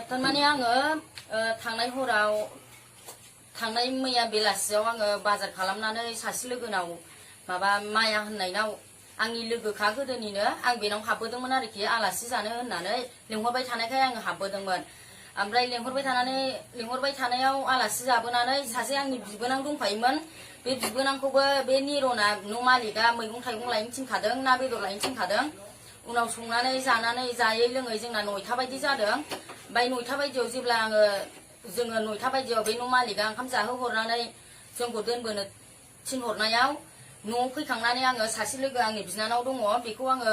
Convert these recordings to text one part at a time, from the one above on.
थारमाने आङो थांनाय हराव थांनाय मैया बेलासियाव आङो बाजार खालामनानै सासे लोगोनाव माबा माया होननायनाव आंनि लोगोखा गोदोनिनो आं बेनाव हाबबोदोंमोन आरोखि आलासि जानो होननानै लिंहरबाय थानायखाय आङो हाबबोदोंमोन ओमफ्राय लिंहरबाय थानायाव आलासि जाबोनानै सासे आंनि बिबोनां दंफायोमोन बे बिबोनांखौबो बे निरना न' मालिका मैगं थाइगं लायनो थिनखादों ना बेदर लायनो थिनखादों उनाव संनानै जानानै जायै लोङै जोंना 9टा बायदि जादों ओमफ्राय 9टा बायदियाव जेब्ला जोङो 9टा बायदियाव बे न' मालिका ओंखाम जाहोहरनानै जोंखौ दोनबोनो थिनहरनायाव न'आव फैखांनानै आङो सासे लोगो आंनि बिनानाव दङ बेखौ आङो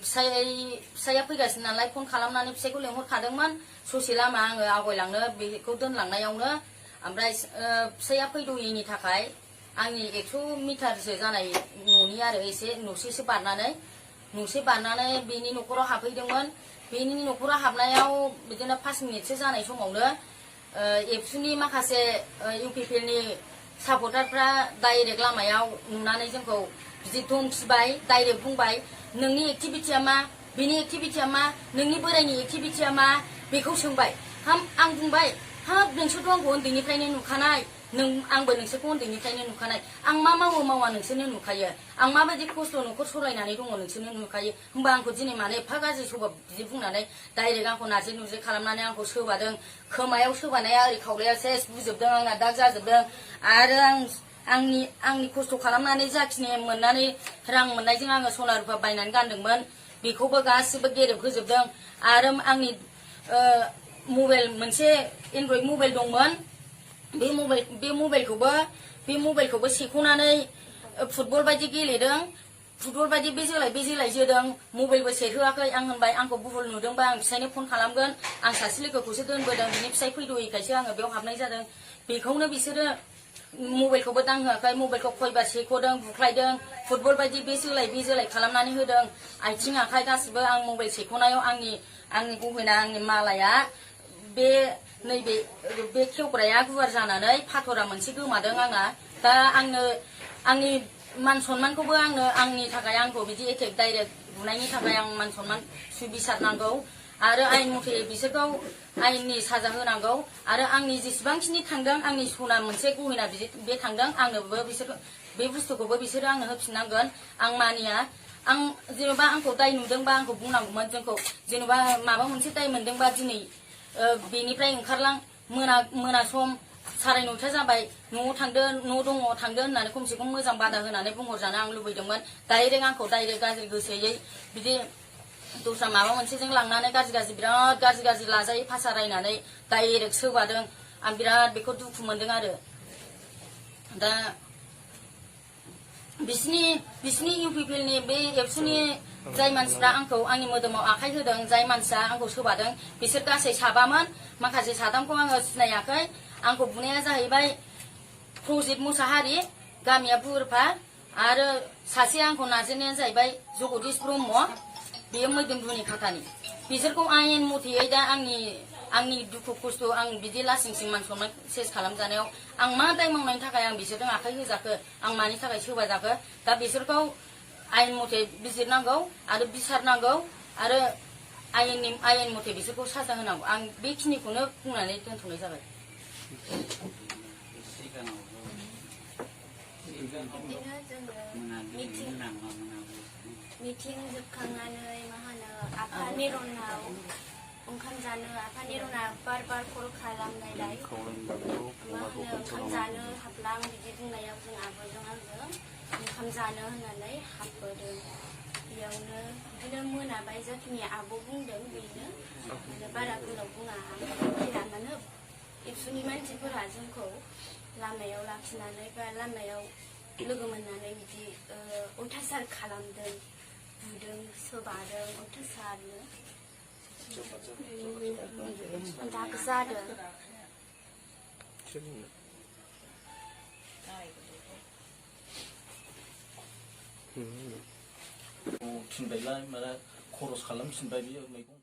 फिसाया फैगासिनो नालाय फन खालामनानै फिसायखौ लेंहरखादोंमोन ससे लामा आङो आवगायलांनो बेखौ दोनलांनायावनो ओमफ्राय फिसाया फैद'यैनि थाखाय आंनि 100 मिटारसो जानाय न'नि आरो एसे न'सेसो बारनानै बेनि न'खराव हाबहैदोंमोन बेनि न'खराव हाबनायाव बिदिनो 5 मिनिटसो जानाय समावनो एबसुनि माखासे इउपिपिएलनि सापर्टारफ्रा डाइरेक्ट लामायाव नुनानै जोंखौ बिदि धमखिबाय डाइरेक्ट बुंबाय नोंनि एक्टिभिटिया मा बेनि एक्टिभिटिया मा नोंनि बोरायनि एक्टिभिटिया मा बेखौ सोंबाय आं बुंबाय हाब नोंसोरथ' आंखौ उन्दैनिफ्रायनो नुखानाय आंबो नोंसोरखौ उन्दैनिफ्रायनो नुखानाय आं मा मावो मावा नोंसोरनो नुखायो आं माबायदि खस्थ' न'खर सलायनानै दङ नोंसोरनो नुखायो होमबा आंखौ दिनै मानो एफा गाज्रि स्वभाब बिदि बुंनानै डाइरेक्ट आंखौ नारजि नुरजि खालामनानै आंखौ सोबादों खोमायाव सोबानाया ओरै खावलायाव सेस बुजोबदों आंना दाग जाजोबदों आरो आंनि खस्थ' खालामनानै जाखिनि मोननानै रां मोननायजों आङो सना रुफा बायनानै गानदोंमोन बेखौबो गासिबो गेरेब होजोबदों आरो आंनि मबाइल मोनसे एन्ड्रइड मबाइल दंमोन बे मबाइलखौबो सेख'नानै फुटबल बायदि गेलेदों फुटबल बायदि बे जोलाय जोदों मबाइलबो सेरहोआखै आं होनबाय आंखौ बुहुल नुदोंबा आं फिसायनो फन खालामगोन आं सासे लोगोखौसो दोनबोदों बिनि फिसाय फैद'यैखायसो आङो बेयाव हाबनाय जादों बेखौनो बिसोरो मबाइलखौबो दांहोआखै मबाइलखौ खयबार सेख'दों बुख्लायदों फुटबल बायदि बे जोलाय खालामनानै होदों आथिं आखाइ गासिबो आं मबाइल सेख'नायाव आंनि गहेना आंनि मालाया नैबे खेवग्राया गुवार जानानै फाथरा मोनसे गोमादों आंना दा आंनि मान सनमानखौबो आंनि थाखाय आंखौ बिदि एटेक डाइरेक्ट बुनायनि थाखाय आं मान सनमान सुबिसार नांगौ आरो आयेन मथे बिसोरखौ आयेननि साजा होनांगौ आरो आंनि जेसेबांखिनि थांदों आंनि सना मोनसे गहेना बे थांदों आंनोबो बे बुस्थुखौबो बिसोरो आंनो होफिननांगोन आं मानिया आं जेनेबा आंखौ दाय नुदोंबा आंखौ बुंनांगौमोन जोंखौ जेनेबा माबा मोनसे दाय मोनदोंबा दिनै बेनिफ्राय ओंखारलां मोना सम 9:30 जाबाय न'आव थांदो न' दङ थांदो होननानै खमसे खम मोजां बादा होनानै बुंहरजानो आं लुबैदोंमोन आंखौ डाइरेक्ट गाज्रि गोसोयै बिदि दस्रा माबा मोनसेजों लांनानै बिराद गाज्रि लाजायै भाषा रायनानै डाइरेक्ट सोबादों आं बिराद बेखौ दुखु मोनदों आरो दा बिसिनि इउपिपिएलनि बे एबसुनि जाय मानसिफ्रा आंखौ आंनि मोदोमाव आखाइ होदों जाय मानसिया आंखौ सोबादों बिसोर गासै साबामोन माखासे साथामखौ आङो सिनायाखै आंखौ बुनाया जाहैबाय प्रजित मुसाहारि गामिया बुरफा आरो सासे आंखौ नारजेननाया जाहैबाय जगदीश ब्रह्म बेयो मैदोमगुनि खाथानि बिसोरखौ आयेन मथेयै दा आंनि दुखु खस्थ' आं बिदि लासिंसिं मान सनमान सेस खालामजानायाव आं मा दाय मावनायनि थाखाय आं बिसोरजों आखाइ होजाखो आं मानि थाखाय सोबाजाखो दा बिसोरखौ आयेन मथे बिजिरनांगौ आरो बिसारनांगौ आरो आयेन मथे बिसोरखौ साजा होनांगौ आं बेखिनिखौनो बुंनानै दोनथ'नाय जाबाय मिटिं जोबखांनानै मा होनो आफा निरनाव ओंखाम जानो आफा निरना बार खर खालामनायलाय मा होनो ओंखाम जानो हाबलां बिदि बुंनायाव जों आब'जों आंजों ओंखाम जानो होननानै हाबबोदों बेयावनो बिदिनो मोनाबाय जाखिनि आब' बुंदों बेनो बारा गोलाव बुङा आं मानो एबसुनि मानसिफोरा जोंखौ लामायाव लाखिनानै बा लामायाव लोगो मोननानै बिदि अयथासार खालामदों बुदों सोबादों अयथासारनो दाग जादों थिनबायलाय माला खरस खालामफिनबाय बियो मैगं